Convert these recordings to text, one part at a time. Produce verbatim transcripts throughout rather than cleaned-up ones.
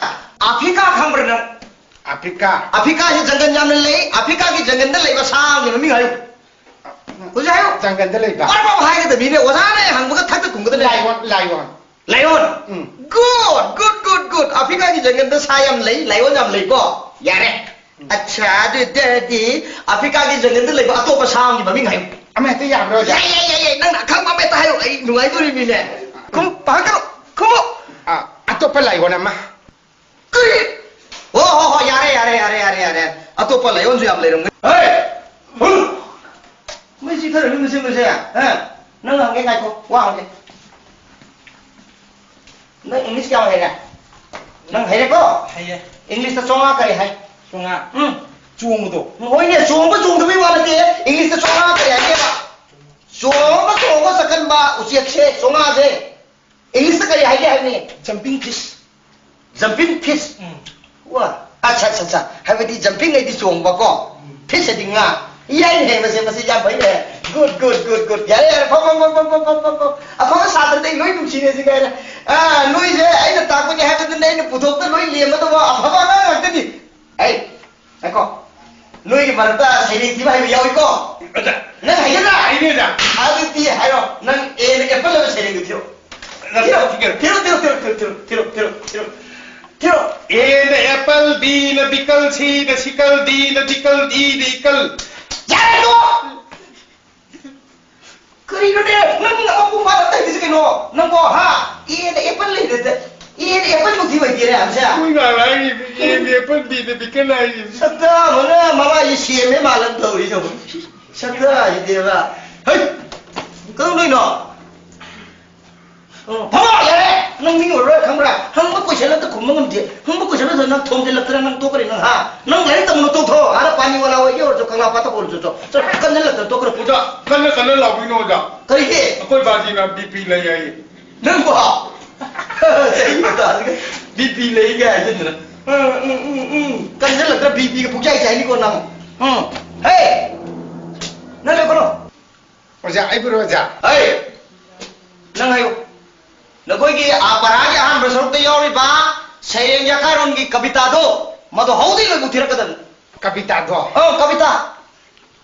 ꯑꯥꯐ꯭ꯔꯤꯀꯥ ꯈꯪꯕ꯭ꯔꯥ ꯅꯪ? ꯑꯥꯐ꯭ꯔꯤꯀꯥ꯫ ꯑꯥꯐ꯭ꯔꯤꯀꯥꯁꯤ ꯖꯪꯒꯜ ꯌꯥꯝꯅ ꯂꯩ꯫ ꯑꯥꯐ꯭ꯔꯤꯀꯥꯒꯤ ꯖꯪꯒꯜꯗ ꯂꯩꯕ ꯁꯥ ꯑꯃꯒꯤ ꯃꯃꯤꯡ ꯍꯥꯏꯌꯨ꯫ ꯍꯧꯖꯤꯛ ꯍꯥꯏꯌꯨ꯫ ꯖꯪꯒꯜꯗ ꯂꯩꯕ꯫ ꯕꯔ ꯕꯔ ꯍꯥꯏꯒꯗꯕꯅꯤꯅꯦ꯫ ꯑꯣꯖꯥꯅ ꯍꯪꯕꯒ ꯊꯛꯇ ꯈꯨꯝꯒꯗꯕꯅꯦ꯫ Lion, lion. Lion. Um. Good, good, good, good. ꯑꯥꯐ꯭ꯔꯤꯀꯥꯒꯤ ꯖꯪꯒꯜꯗ ꯁꯥ ꯌꯥꯝ ꯂꯩ, ꯂꯥꯏꯑꯣꯟ ꯌꯥꯝ ꯂꯩꯀꯣ꯫ ꯌꯥꯔꯦ꯫ ꯑꯠꯆꯥ, ꯑꯗꯨ ꯑꯣꯏꯇꯥꯔꯗꯤ ꯑꯥꯐ꯭ꯔꯤꯀꯥꯒꯤ ꯖꯪꯒꯜꯗ ꯂꯩꯕ ꯑꯇꯣꯞꯄ ꯁꯥ ꯑꯃꯒꯤ ꯃꯃꯤꯡ ꯍꯥꯏꯌꯨ꯫ ꯑꯃ ꯍꯦꯛꯇ ꯌꯥꯕ꯭ꯔꯣ, ꯑꯣꯖꯥ? ꯌꯥꯏ, ꯌꯥꯏ, ꯌꯥꯏ, ꯌꯥꯏ. ꯅꯪꯅ ꯑꯈꯪꯕ ꯑꯃ ꯍꯦꯛꯇ ꯍꯥꯏꯌꯨ꯫ ꯑꯩ ꯅꯨꯡꯉꯥꯏꯗꯣꯔꯤꯃꯤꯅꯦ꯫ ꯈꯨꯝ, ꯄꯥꯈꯠꯀꯅꯨ꯫ ꯈꯨꯝꯃꯣ꯫ ꯑꯥ, ꯑꯇꯣꯞꯄ ꯂꯥꯏꯑꯣꯟ ꯑꯃ꯫ ꯀꯔꯤ? ꯑꯣ, ꯍꯣ, ꯍꯣ, ꯌꯥꯔꯦ, ꯌꯥꯔꯦ, ꯌꯥꯔꯦ, ꯌꯥꯔꯦ, ꯌꯥꯔꯦ꯫ ꯑꯇꯣꯞꯄ ꯂꯥꯏꯑꯣꯟꯁꯨ ꯌꯥꯝ ꯂꯩꯔꯝꯒꯅꯤ꯫ ꯍꯦ! ꯍꯨꯝ! ꯃꯩ ꯆꯤꯛꯊꯔꯛꯏ ꯃꯁꯤ, ꯃꯁꯤ꯫ ꯍꯦ? ꯅꯪ ꯍꯪꯒꯦ, ꯉꯥꯏꯈꯣ, ꯋꯥ ꯍꯪꯒꯦ꯫ ꯅꯪ ꯏꯪꯂꯤꯁ ꯀꯌꯥꯝ ꯍꯩꯔꯦ? ꯅꯪ ꯍꯩꯔꯦꯀꯣ? ꯍꯩꯌꯦ꯫ ꯏꯪꯂꯤꯁꯇ ꯆꯣꯉꯥ ꯀꯔꯤ ꯍꯥꯏ? ꯆꯣꯉꯥ꯫ ꯎꯝ꯫ ꯆꯣꯡꯕꯗꯣ꯫ ꯍꯣꯏꯅꯦ, ꯆꯣꯡꯕ ꯆꯣꯡꯗꯕꯩ ꯋꯥ ꯅꯠꯇꯦ꯫ ꯏꯪꯂꯤꯁꯇ ꯆꯣꯉꯥ ꯀꯔꯤ ꯍꯥꯏꯒꯦꯕ? ꯆꯣꯡꯉ ꯆꯣꯡꯉ ꯆꯠꯀꯟꯕ ꯎꯆꯦꯛꯁꯦ, ꯆꯣꯉꯥꯁꯦ꯫ ꯏꯪꯂꯤꯁꯇ ꯀꯔꯤ ꯍꯥꯏꯒꯦ ꯍꯥꯏꯕꯅꯤ? Jumping fish꯫ Jumping fish꯫ ꯎꯝ꯫ ꯋꯥ, ꯑꯠꯆꯥ, ꯑꯠꯆꯥ, ꯑꯠꯆꯥ꯫ ꯍꯥꯏꯕꯗꯤ jumping ꯍꯥꯏꯗꯤ ꯆꯣꯡꯕꯀꯣ, ꯎꯝ꯫ fish ꯍꯥꯏꯗꯤ ꯉꯥ꯫ ꯌꯥꯏꯅꯦ, ꯃꯁꯤ, ꯃꯁꯤ ꯌꯥꯝ ꯐꯩꯅꯦ꯫ Good, good, good, good. ꯌꯥꯔꯦ, ꯌꯥꯔꯦ, ꯐꯝ, ꯐꯝ, ꯐꯝ, ꯐꯝ, ꯐꯝ, ꯐꯝ, ꯐꯝ꯫ ꯑꯐꯕ ꯁꯥꯇ꯭ꯔꯗꯤ ꯑꯩ ꯂꯣꯏ ꯅꯨꯡꯁꯤꯔꯦ ꯁꯤ ꯀꯥꯏꯅ꯫ ꯑꯥ, ꯅꯣꯏꯁꯦ ꯑꯩꯅ ꯇꯥꯛꯄꯅꯤ ꯍꯥꯏꯕꯗꯨꯅ ꯑꯩꯅ ꯄꯨꯊꯣꯛꯇ ꯂꯣꯏ ꯂꯦꯝꯃꯗꯧꯕ ꯑꯐꯕ ꯑꯉꯥꯡ ꯉꯥꯛꯇꯅꯤ꯫ ꯑꯩ, ꯉꯥꯏꯈꯣ꯫ ꯅꯣꯏꯒꯤ ꯃꯔꯛꯇ ꯁꯩꯔꯦꯡ ꯊꯤꯕ ꯍꯩꯕ ꯌꯥꯎꯏꯀꯣ? ꯑꯣꯖꯥ, ꯅꯪ ꯍꯩꯒꯗ꯭ꯔꯥ? ꯍꯩꯅꯤ, ꯑꯣꯖꯥ꯫ ꯑꯗꯨꯗꯤ ꯍꯥꯏꯔꯣ, ꯅꯪ A ꯅ apple ꯍꯥꯏꯕ ꯁꯩꯔꯦꯡꯗꯨ ꯊꯤꯔꯣ꯫ ꯊꯤꯔꯣ, ꯊꯤꯔꯣ, ꯊꯤꯔꯣ, ꯊꯤꯔꯣ, ꯊꯤꯔꯣ, ꯊꯤꯔꯣ, ꯊꯤꯔꯣ, ꯊꯤꯔꯣ, ꯊꯤꯔꯣ, ꯊꯤꯔꯣ꯫ A ꯅ apple, B ꯅ beetle, C ꯅ sickle, D ꯅ dickle, E ꯅ ickle꯫ ꯌꯥꯔꯦ, ꯇꯣꯛꯑꯣ! ꯀꯔꯤꯅꯣꯅꯦ? ꯅꯪ ꯑꯃꯨꯛ ꯐꯥꯔ ꯇꯩꯔꯤꯁꯦ ꯀꯩꯅꯣ? ꯅꯪꯕꯣ, ꯍꯥ? A ꯅ apple ꯂꯩꯔꯦ꯫ A ꯅ apple ꯃꯛꯇꯤ ꯑꯣꯏꯗꯦꯅꯦ, ꯑꯝꯁꯦ꯫ ꯃꯣꯏ ꯉꯥꯏ ꯍꯥꯏꯔꯤꯕ, A ꯅ apple, B ꯅ beetle ꯍꯥꯏꯔꯤꯕ꯫ ꯁꯛꯇꯥ ꯑꯃꯅ ꯃꯃꯥꯏꯁꯦ ꯁꯦꯝꯃꯦ ꯃꯥꯜꯂꯝ ꯇꯧꯔꯤꯁꯦ꯫ ꯁꯛꯇꯥꯁꯤꯗꯤꯕ꯫ ꯍꯩ! ꯀꯩꯗꯧꯗꯣꯏꯅꯣ? ꯑꯣ, ꯐꯝꯃꯣ, ꯌꯥꯔꯦ! ꯅꯪ ꯃꯤ ꯑꯣꯏꯔꯔꯣꯏ, ꯈꯪꯕ꯭ꯔꯥ? ꯍꯪꯕ question ꯑꯝꯇ ꯈꯨꯝꯕ ꯉꯝꯗꯦ꯫ ꯍꯪꯕ question ꯑꯝꯇ ꯅꯪ ꯊꯣꯝꯖꯤꯜꯂꯛꯇꯅ ꯅꯪ ꯇꯣꯛꯈ꯭ꯔꯦ ꯅꯪ, ꯍꯥ? ꯅꯪ ꯂꯥꯏꯔꯤꯛ ꯇꯝꯃꯨꯅꯣ, ꯇꯣꯛꯊꯣꯛꯑꯣ꯫ ꯑꯥꯗ ꯄꯥꯅꯤ ꯋꯥꯂꯥ ꯍꯣꯏꯒꯤ ꯑꯣꯏꯔꯁꯨ, ꯀꯪꯂꯥ ꯄꯥꯠꯇ ꯑꯣꯏꯔꯁꯨ ꯆꯣ꯫ ꯆꯣ, ꯀꯟꯖꯜꯂꯛꯇꯅ ꯇꯣꯛꯈ꯭ꯔꯣ꯫ ꯑꯣꯖꯥ, ꯀꯟꯅ ꯀꯟꯅ ꯂꯥꯎꯕꯤꯅꯣ, ꯑꯣꯖꯥ꯫ ꯀꯔꯤꯒꯤ? ꯑꯩꯈꯣꯏ ꯕꯥꯖꯤꯅ B P ꯂꯩ ꯍꯥꯏꯌꯦ꯫ ꯅꯪꯕꯣ? ꯆꯍꯤ ꯃꯇꯥꯁꯤꯒ B P ꯂꯩ ꯀꯥꯏ ꯍꯥꯏꯖꯤꯟꯗꯅ꯫ ꯎꯝ, ꯎꯝ, ꯎꯝ, ꯎꯝ꯫ ꯀꯟꯖꯜꯂꯛꯇꯅ B P ꯒ ꯄꯨꯛꯆꯥꯏ ꯆꯥꯏꯅꯤꯀꯣ ꯅꯪ꯫ ꯎꯝ꯫ ꯍꯦ! ꯅꯪ ꯂꯦꯞꯀꯅꯣ꯫ ꯑꯣꯖꯥ, ꯑꯩꯕꯨꯔꯣ, ꯑꯣꯖꯥ? ꯍꯩ! ꯅꯪ ꯍꯥꯏꯌꯨ꯫ ꯅꯈꯣꯏꯒꯤ ꯑꯥ ꯄꯔꯥꯒꯤ ꯑꯍꯥꯟꯕ ꯁꯔꯨꯛꯇ ꯌꯥꯎꯔꯤꯕ ꯁꯩꯔꯦꯡ ꯌꯥꯀꯥꯏꯔꯣꯟꯒꯤ ꯀꯕꯤꯇꯥꯗꯣ, ꯃꯗꯣ ꯍꯧꯗꯩ ꯂꯣꯏꯕꯨ ꯊꯤꯔꯛꯀꯗꯕꯅꯤ꯫ ꯀꯕꯤꯇꯥꯗꯣ? ꯑ, ꯀꯕꯤꯇꯥ꯫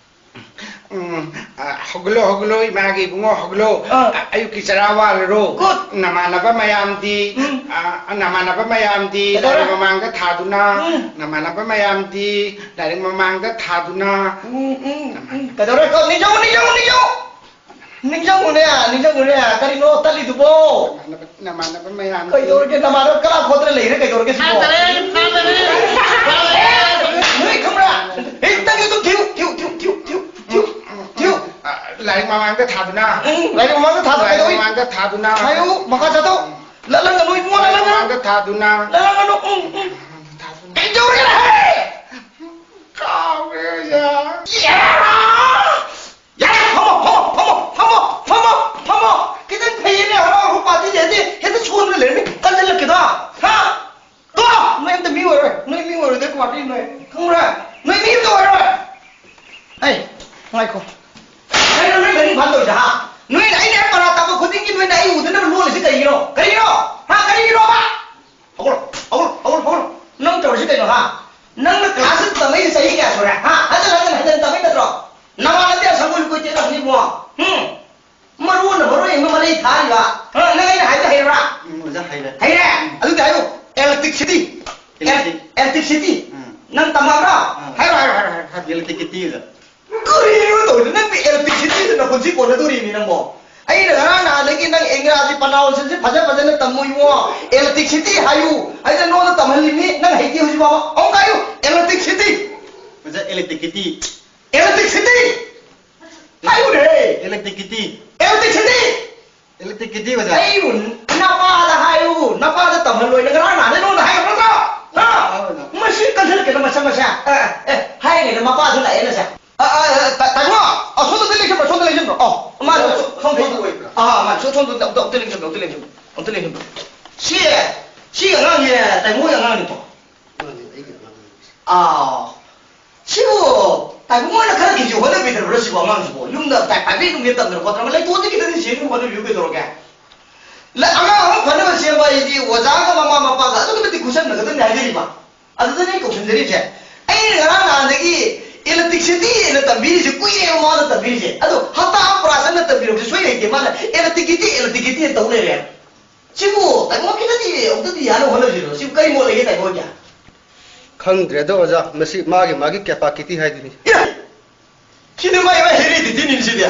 ꯎꯝ, ꯑ, ꯍꯧꯒꯠꯂꯣ, ꯍꯧꯒꯠꯂꯣ, ꯏꯃꯥꯒꯤ ꯏꯕꯨꯡꯉꯣ, ꯍꯧꯒꯠꯂꯣ꯫ ꯑ꯫ ꯑ, ꯑꯌꯨꯛꯀꯤ ꯆꯔꯥ ꯋꯥꯜꯂꯔꯣ꯫ Good꯫ ꯅꯃꯥꯟꯅꯕ ꯃꯌꯥꯝꯗꯤ, ꯎꯝ꯫ ꯑ, ꯅꯃꯥꯟꯅꯕ ꯃꯌꯥꯝꯗꯤ ꯀꯩꯗꯧꯔꯦ? ꯂꯥꯏꯔꯤꯛ ꯃꯃꯥꯡꯗ ꯊꯥꯗꯨꯅ, ꯎꯝ꯫ ꯅꯃꯥꯟꯅꯕ ꯃꯌꯥꯝꯗꯤ ꯂꯥꯏꯔꯤꯛ ꯃꯃꯥꯡꯗ ꯊꯥꯗꯨꯅ꯫ ꯎꯝ, ꯎꯝ, ꯎꯝ꯫ ꯀꯩꯗꯧꯔꯦ? ꯀꯣ, ꯅꯤꯡꯁꯤꯡꯉꯨ, ꯅꯤꯡꯁꯤꯡꯉꯨ, ꯅꯤꯡꯁꯤꯡꯉꯨ꯫ ꯅꯤꯡꯁꯤꯡꯉꯨꯅꯦ, ꯅꯤꯡꯁꯤꯡꯉꯨꯅꯦ, ꯀꯔꯤꯅꯣ ꯇꯠꯂꯤꯗꯨꯕꯣ? ꯅꯃꯥꯟꯅꯕ, ꯅꯃꯥꯟꯅꯕ ꯃꯌꯥꯝ꯫ ꯀꯩꯗꯧꯔꯒꯦ? ꯅꯃꯥꯟꯅꯕ ꯀꯔꯥ ꯈꯣꯠꯇꯅ ꯂꯩꯔꯦ, ꯀꯩꯗꯧꯔꯒꯦ ꯁꯤꯕꯣ? ꯐꯥꯗꯔꯦ, ꯐꯥꯗꯔꯦ, ꯐꯥꯗꯔꯦ꯫ ꯅꯣꯏ ꯈꯪꯕ꯭ꯔꯥ? ꯍꯦꯛꯇ ꯑꯗꯨꯝ ꯊꯤꯌꯨ, ꯊꯤꯌꯨ, ꯊꯤꯌꯨ꯫ ꯎꯝ, ꯎꯝ, ꯎꯝ, ꯎꯝ꯫ ꯑ, ꯂꯥꯏꯔꯤꯛ ꯃꯃꯥꯡꯗ ꯊꯥꯗꯨꯅ꯫ ꯎꯝ, ꯂꯥꯏꯔꯤꯛ ꯃꯃꯥꯡꯗ ꯊꯥꯗꯨꯅ ꯂꯥꯏꯔꯤꯛ ꯀꯩꯗꯧꯏ? ꯃꯃꯥꯡꯗ ꯊꯥꯗꯨꯅ꯫ ꯍꯥꯏꯌꯨ, ꯃꯈꯥ ꯆꯠꯊꯧ꯫ ꯂꯠꯂꯪꯒꯅꯨ ꯏꯕꯨꯡꯉꯣ, ꯂꯥꯏꯔꯤꯛ ꯂꯠꯂꯪꯒꯅꯨ꯫ ꯃꯃꯥꯡꯗ ꯊꯥꯗꯨꯅ꯫ ꯂꯠꯂꯪꯒꯅꯨ, ꯎꯝ, ꯎꯝ꯫ ꯊꯥꯗꯨꯅ꯫ ꯀꯩꯗꯧꯔꯒꯦ? ꯀꯥꯎꯔꯦ ꯑꯣꯖꯥ꯫ ꯌꯥ! ꯌꯥꯔꯦ, ꯐꯝꯃꯣ, ꯐꯝꯃꯣ, ꯐꯝꯃꯣ, ꯐꯝꯃꯣ, ꯐꯝꯃꯣ, ꯐꯝꯃꯣ꯫ ꯈꯤꯇꯪ ꯐꯩꯌꯦꯅꯦ, ꯍꯔꯥꯎ ꯍꯔꯥꯎ ꯄꯥꯔꯇꯤ ꯂꯩꯔꯗꯤ ꯍꯦꯛꯇ ꯁꯣꯟꯗꯅ ꯂꯩꯔꯝꯃꯤ, ꯀꯟꯁꯤꯜꯂꯛꯀꯦꯗꯣ, ꯍꯥ? ꯇꯣ! ꯅꯣꯏ ꯑꯝꯇ ꯃꯤ ꯑꯣꯏꯔꯣꯏ, ꯅꯣꯏ ꯃꯤ ꯑꯣꯏꯔꯣꯏꯗꯣꯏ ꯄꯥꯔꯇꯤ ꯅꯣꯏ, ꯈꯪꯕ꯭ꯔꯥ? ꯅꯣꯏ ꯃꯤ ꯑꯝꯇ ꯑꯣꯏꯔꯣꯏ꯫ ꯑꯩ, ꯉꯥꯏꯈꯣ꯫ ꯀꯩꯅꯣ ꯅꯣꯏ ꯂꯥꯏꯔꯤꯛ ꯐꯥꯟ ꯇꯧꯔꯤꯁꯦ, ꯍꯥ? ꯅꯣꯏꯅ ꯑꯩꯅ ꯍꯦꯛ ꯄꯔꯥ ꯇꯥꯛꯄ ꯈꯨꯗꯤꯡꯒꯤ ꯅꯣꯏꯅ ꯑꯩ ꯎꯗꯅꯕ ꯂꯣꯜꯂꯤꯁꯦ ꯀꯔꯤꯒꯤꯅꯣ? ꯀꯔꯤꯒꯤꯅꯣ? ꯍꯥ? ꯀꯔꯤꯒꯤꯅꯣꯕ? ꯍꯧꯒꯠꯂꯣ, ꯍꯧꯒꯠꯂꯣ, ꯍꯧꯒꯠꯂꯣ, ꯍꯧꯒꯠꯂꯣ꯫ ꯅꯪ ꯇꯧꯔꯤꯁꯤ ꯀꯩꯅꯣ, ꯍꯥ? ꯅꯪꯅ ꯀ꯭ꯂꯥꯁꯁꯤꯗ ꯇꯝꯃꯛꯏꯁꯦ ꯆꯍꯤ ꯀꯌꯥ ꯁꯨꯔꯦ, ꯍꯥ? ꯍꯟꯖꯤꯟ ꯍꯟꯖꯤꯟ ꯍꯟꯖꯤꯟ ꯇꯝꯃꯛꯏ ꯅꯠꯇ꯭ꯔꯣ? ꯅꯃꯥꯟꯅꯕꯗꯤ ꯑꯁꯪꯒꯣꯏ ꯂꯨꯀꯣꯏ ꯆꯦꯜꯂꯝꯅꯤꯕꯣ꯫ ꯍꯨꯝ? ꯃꯔꯨ ꯑꯣꯏꯅ ꯃꯔꯨ ꯑꯣꯏꯕ ꯃꯔꯩ ꯊꯥꯔꯤꯕ꯫ ꯍꯥ? ꯅꯪ ꯑꯩꯅ ꯍꯥꯏꯕꯗꯣ ꯍꯩꯔꯕ꯭ꯔꯥ? ꯎꯝ, ꯑꯣꯖꯥ, ꯍꯩꯔꯦ꯫ ꯍꯩꯔꯦ? ꯎꯝ꯫ ꯑꯗꯨꯗꯤ ꯍꯥꯏꯌꯨ, electricity꯫ Electric-, electricity꯫ ꯎꯝ꯫ ꯅꯪ ꯇꯝꯃꯛꯑꯕ꯭ꯔꯥ? ꯎꯝ꯫ ꯍꯥꯏꯔꯣ, ꯍꯥꯏꯔꯣ, ꯍꯥꯏꯔꯣ, ꯍꯥꯏꯔꯣ, ꯍꯥꯏꯔꯣ꯫ Electricity, ꯑꯣꯖꯥ꯫ ꯀꯔꯤꯅꯣ ꯇꯧꯔꯤꯗꯣ? ꯅꯪꯗꯤ electricity ꯗꯨ ꯅꯄꯨꯟꯁꯤ ꯀꯣꯟꯅꯗꯣꯔꯤꯅꯤ ꯅꯪꯕꯣ꯫ ꯑꯩꯅ ꯉꯔꯥꯡ ꯅꯍꯥꯟꯗꯒꯤ ꯅꯪ ꯏꯪꯒ꯭ꯔꯥꯖꯤ pronunciation ꯁꯦ ꯐꯖ ꯐꯖꯅ ꯇꯝꯃꯨ ꯏꯕꯨꯡꯉꯣ꯫ Electricity ꯍꯥꯏꯌꯨ꯫ ꯑꯩꯅ ꯅꯉꯣꯟꯗ ꯇꯝꯍꯜꯂꯤꯕꯅꯤ, ꯅꯪ ꯍꯩꯇꯦ ꯍꯧꯖꯤꯛ ꯐꯥꯎꯕ꯫ ꯑꯃꯨꯛꯀ ꯍꯥꯏꯌꯨ, electricity꯫ ꯑꯣꯖꯥ, electricity꯫ Electricity! ꯍꯥꯏꯌꯨꯅꯦ! Electricity꯫ Electricity! Electricity, ꯑꯣꯖꯥ꯫ ꯍꯥꯏꯌꯨ, ꯅꯄꯥꯗ ꯍꯥꯏꯌꯨ, ꯅꯄꯥꯗ ꯇꯝꯍꯜꯂꯣꯏꯅ ꯉꯔꯥꯡ ꯅꯍꯥꯟꯗꯩ ꯅꯉꯣꯟꯗ ꯍꯥꯏꯈ꯭ꯔꯕ ꯅꯠꯇ꯭ꯔꯣ? ꯍꯥ? ꯍꯣꯏ, ꯑꯣꯖꯥ꯫ ꯃꯁꯤ ꯀꯟꯁꯤꯜꯂꯛꯀꯦꯗ ꯃꯁꯥ ꯃꯁꯥ꯫ ꯑꯦ, ꯑꯦ, ꯍꯥꯏꯔꯤꯉꯩꯗ ꯃꯄꯥꯗꯨ ꯂꯥꯛꯑꯦꯅ ꯁꯦ꯫ ꯑ, ꯑ, ꯑ, ꯇꯥ-, ꯇꯥꯃꯣ, ꯑꯁꯣꯝꯗ ꯂꯦꯡꯁꯤꯟꯕ꯭ꯔꯣ, ꯑꯁꯣꯝꯗ ꯂꯦꯡꯁꯤꯟꯕ꯭ꯔꯣ? ꯑꯣ, ꯃꯥ ꯑꯣꯖꯥ, ꯁꯣꯝ, ꯁꯣꯝ, ꯁꯣꯝ, ꯑꯩꯒꯤ ꯑꯣꯏꯕ꯭ꯔꯥ? ꯑꯥ, ꯃꯥ ꯁꯣꯝ, ꯁꯣꯝꯗ ꯑꯝꯇ, ꯑꯝꯇ ꯂꯦꯡꯁꯤꯟꯕ꯭ꯔꯣ, ꯑꯝꯇ ꯂꯦꯡꯁꯤꯟꯕ꯭ꯔꯣ, ꯑꯝꯇ ꯂꯦꯡꯁꯤꯟꯕ꯭ꯔꯣ꯫ ꯁꯤ, ꯁꯤ ꯑꯉꯥꯡꯁꯦ ꯇꯥꯃꯣꯒꯤ ꯑꯉꯥꯡꯅꯤꯀꯣ? ꯃꯥꯅꯦ, ꯑꯩꯒꯤ ꯑꯉꯥꯡꯅꯤ꯫ ꯑꯥ, ꯁꯤꯕꯨ ꯇꯥꯏꯕꯪ ꯑꯣꯏꯅ ꯈꯔ ꯈꯤꯡꯁꯤ ꯍꯣꯠꯅꯕꯤꯗ꯭ꯔꯕ꯭ꯔꯥ ꯁꯤꯕꯨ ꯑꯉꯥꯡꯁꯤꯕꯨ? ꯌꯨꯝꯗ ꯇꯥꯏ ꯄꯥꯏꯕꯤ ꯅꯨꯡꯕꯤ ꯇꯝꯗꯅ ꯈꯣꯠꯇꯅ ꯂꯩꯇꯣꯟꯗꯤ ꯈꯤꯇꯪꯗꯤ ꯁꯦꯡꯅ ꯍꯣꯠꯅꯕꯤꯌꯨ ꯀꯩꯗꯧꯔꯒꯦ? ꯑꯉꯥꯡ ꯑꯃ ꯐꯅꯕ ꯁꯦꯝꯕ ꯍꯥꯏꯁꯤꯗꯤ ꯑꯣꯖꯥꯒ ꯃꯃꯥ ꯃꯄꯥꯒ ꯑꯗꯨꯛꯀꯤ ꯃꯇꯤꯛ ꯈꯨꯠꯁꯝꯅꯒꯗꯕꯅꯤ ꯍꯥꯏꯖꯔꯤꯕ꯫ ꯑꯗꯨꯗꯅꯦ ꯑꯩ ꯀꯧꯁꯤꯟꯖꯔꯤꯁꯦ꯫ ꯑꯩꯅ ꯉꯔꯥꯡ ꯅꯍꯥꯟꯗꯒꯤ electricity ꯅ ꯇꯝꯕꯤꯔꯤꯁꯦ ꯀꯨꯏꯔꯦꯕ ꯃꯥꯅ ꯇꯝꯕꯤꯔꯤꯁꯦ꯫ ꯑꯗꯣ ꯍꯞꯇꯥ ꯑꯃ ꯄꯨꯔꯥ ꯆꯪꯅ ꯇꯝꯕꯤꯔꯛꯄꯁꯦ ꯁꯣꯏ ꯂꯩꯇꯦ꯫ ꯃꯥꯅ electricity, electricity ꯅ ꯇꯧ ꯂꯩꯔꯦ꯫ ꯁꯤꯕꯨ ꯇꯥꯏꯕꯪ ꯈꯤꯇꯗꯤ ꯑꯃꯨꯛꯇꯗꯤ ꯌꯥꯅꯕ ꯍꯣꯠꯅꯁꯤꯔꯣ꯫ ꯁꯤꯕꯨ ꯀꯔꯤ ꯃꯣꯠ ꯂꯩꯒꯦ ꯇꯥꯏꯕꯪꯒꯤ? ꯈꯪꯗ꯭ꯔꯦꯗ ꯑꯣꯖꯥ, ꯃꯁꯤ ꯃꯥꯒꯤ ꯃꯥꯒꯤ capacity ꯍꯥꯏꯗꯨꯅꯤ꯫ ꯁꯤꯗꯤ ꯃꯥꯏ ꯃꯥꯏ heredity ꯅꯤꯅꯦ ꯁꯤꯗꯤ꯫